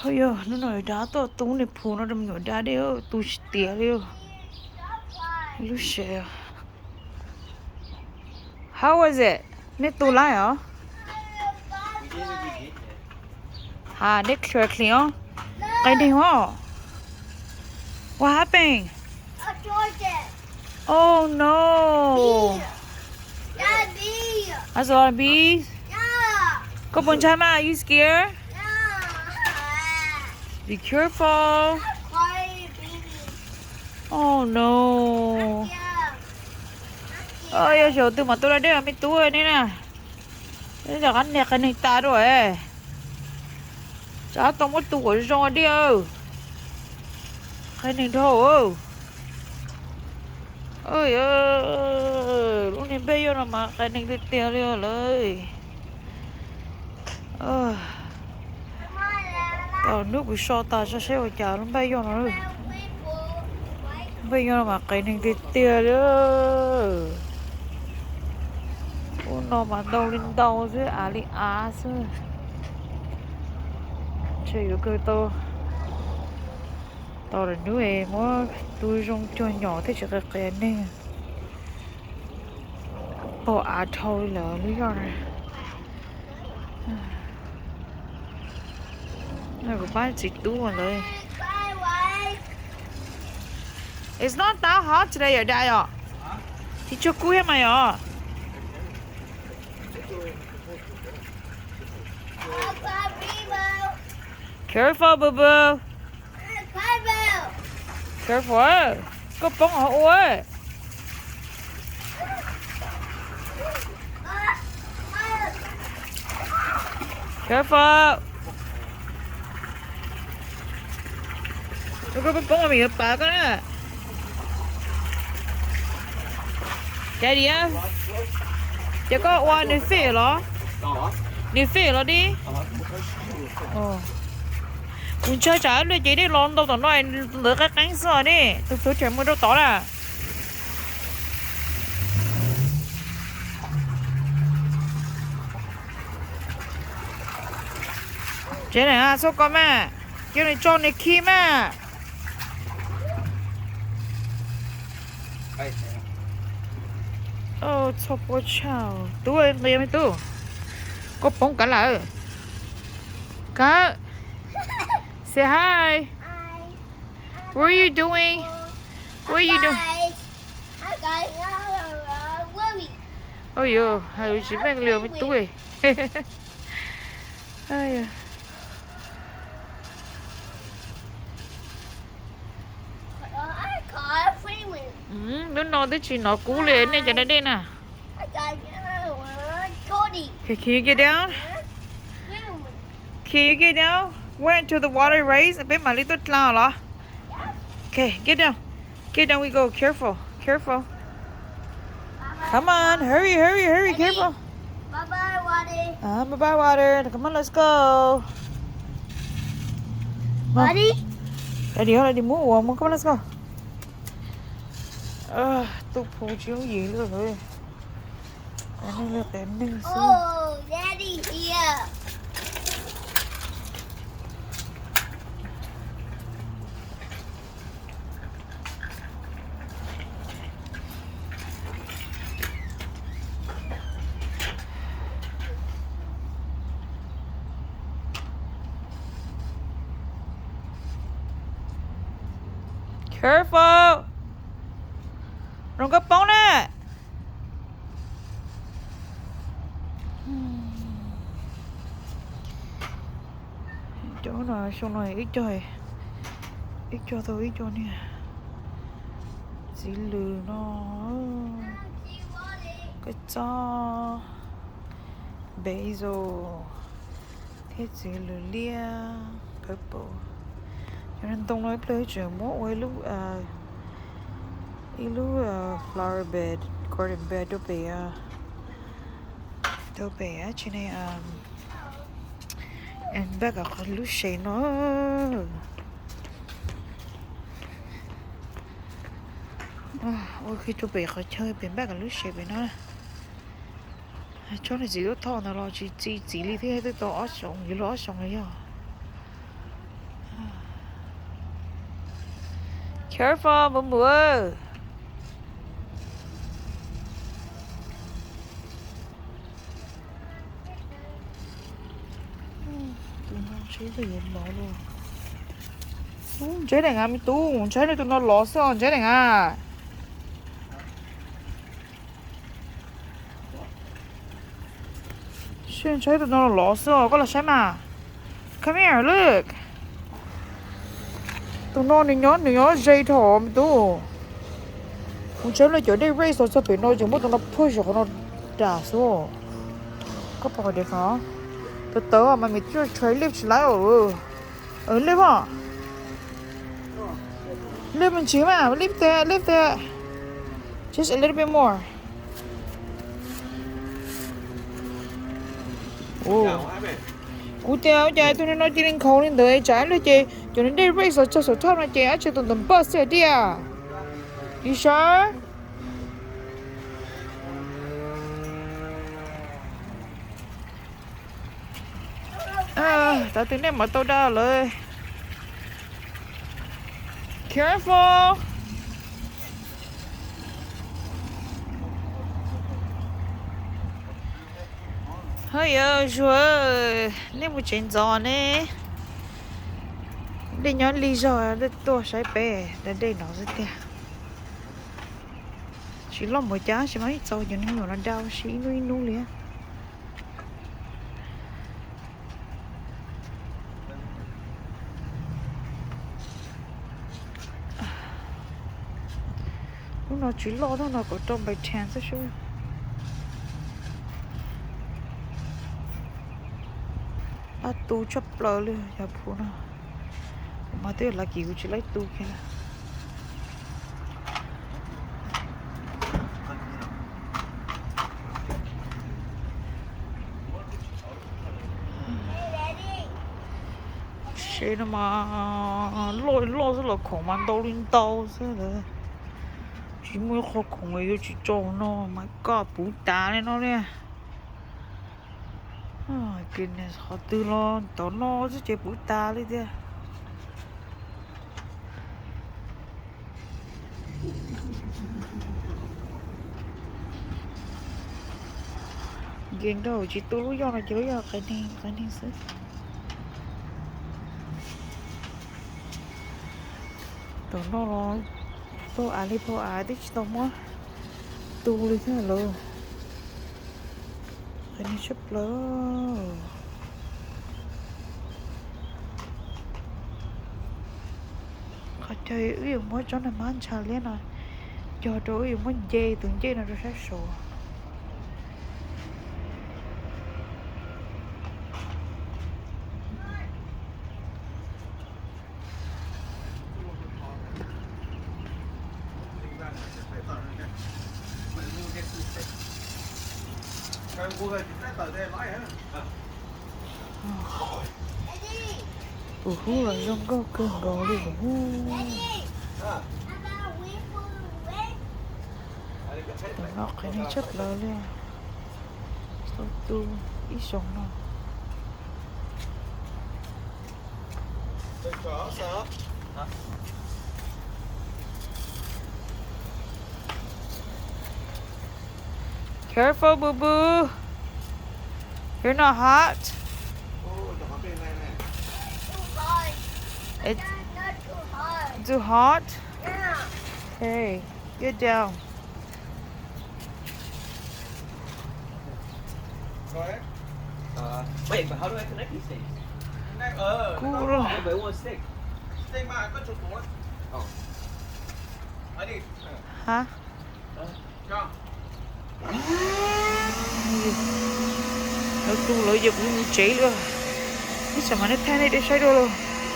Yog hnub no dab tuaj tu niag phu no rau me nyuam dab dej, tu tsis tiav li. Lub se. How was it? Nej tu laij os? Ha, nej clear clean os. Qe neeg os. What happened? Oh no. That's a lot of bees. Koj puas ntshai mas? You scared? Be careful. Oh no. Yog zaum twg mam tu dab dej me tub ne na. Rov qab niag qe neeg tas dua. Tsam tau muab tu kom zoo dej. Qe neeg dhau. Lub niag npej yoj no mas qe neeg tiag tiag li lawm. Thaum hnub kuv so tas tso seb ua cas lub npej yoj no. Npej yoj no mas qe neeg tiag tiag li. Ub no mas ntau li ntau xwb, av li av xwb. Ntshe yuav kawg tau, tau lawm hnub es muab tu zoo cuag nyom thiaj tsis qe qe neeg. Pom av dhau li lawm lub yoj na. Kuv pab txiv tub lawm. It's not that hot today, yom dad yom? Tsis tshua kub thiab mas yom. Careful, boo boo. Careful, koj poob hauv ua. Careful. Koj poob mas yuav pav koj na. Daddy, ces koj ua nws fij los? Nws fij los di. Kuv ntshai tsam ib pliag ces dej los ntau tom no, tus ntawd qeeb qeeb xwb os ne, tus plhuav tseem mus rau tod na. Tsev neeg, txhob kov mas, cia nws tso nws khi mas. Txhob quaj tshaj, tub nqia me tub, koj poob kav lawm. Kav, say hi. What are you doing? What are you doing? Oj, hais tsis meej li me tub. Hnub no twb tsis hnov kub li nej cov dab dej na. Can you get down? Can you get down? Wait until the water rise, peb mam li tuaj dlha los? Okay, get down. Get down we go. Careful, careful. Come on, hurry, hurry, hurry, careful. Bye bye, water. Come on, let's go. Daddy, daddy, mus ua, come on, let's go. Tus phu tsis yooj yim li lawm. Nej li qias neeg xwb. Careful, zoo koj poob na. Cov no xyoo no ib co, ib co tau ib co niag txiv lws no, koj txob basil thiab txiv lws liab purple. Cov ntoo no ib pliag tseem muab ua ib lub, ib lub flower bed, garden bed rau pem, rau pem dab tsi ne, pem qhov lub se no. Ua kiag rau pem qhov chaw pem npaj kom lub se pem no. Tsob niag txiv tub thoj ntawd los tsis txi txiv li thiab, twb tau ob xyoos, yuav luag ob xyoos los yog. Careful, mus mus. Tus no ntshai tus yuav lov los. Ntshai deem a me tub, ntshai tus no lov xwb os, ntshai deem a. Ntshai tus no lov xwb os, koj los saib mas. Come here, look. Tus no nws nyob, nws nyob ze dhau me tub. Kuv ntshai lawv cov dej race los txog pem no ces muab tus no push qhov no dam xwb. Koj pom qhov dev qhov tawv tawv mas me tub try lift tsis laib os. Lift os. Lift me ntsis mas, lift there, lift there. Just a little bit more. Kuv tias ua cas tus no cia li nkhaus li ntawd, tsam ib pliag ces cov dej race los txog saum thaj no ces ab tsi tus ntawd npaj xwb tiag. You sure? Tav twg nej mam tau da lawm. Careful. Haj yam zuag, nej mus tsev ntxov ne. Dej nyob lig zog, dej tuaj saib peb da dej no xwb tiag. Tsis loj npaum cas, tsis mas ib txaus cov neeg yuav los da ua si ib hnub ib hnub li. Lub no tsis loj, lub no kom rau npais thees xwb sub. Laj tu tshaj plaws li yog phu no. Kuv mas twb yog lucky kuv tsis laib tu kiag. Tsev no mas loj loj xwb los khoom mas ntau li ntau xwb ntawd. Tsis muaj ib qho khoom yuav tsis tso no mas koj puv tas li no li. Qhov twg los tom no xwb ces puv tas li tiag. Nce nrog tsis tu lub yoj no ces lub yoj qias neeg qias neeg xwb. Tom no los pab av li pab av twb tsis tau muab tu li thiab lawm. Qias neeg tshaj plaws. Qhov chaw wb yuav muab tsob nag hmab ntsha liab no cog rau wb yuav muab nce tus ncej no rau sab saud. Tus hub los zoo nkauj kawg nkaus li tus hub. Tus no qias neeg tshaj plaws li. Tau tu ib xyoos no. Careful, boo boo. You're not hot? It's too hot? Hey, get down. Wait, but how do I connect these things? Connect, uh, Connect, no, no, no, but it won't stick. Stick, man, I got your phone. Oh. I need, uh, Hah? Uh. Lawv tu lawv ces kuv mus tsev lawm. Ib tsam mas nej thaij nej saib dua los.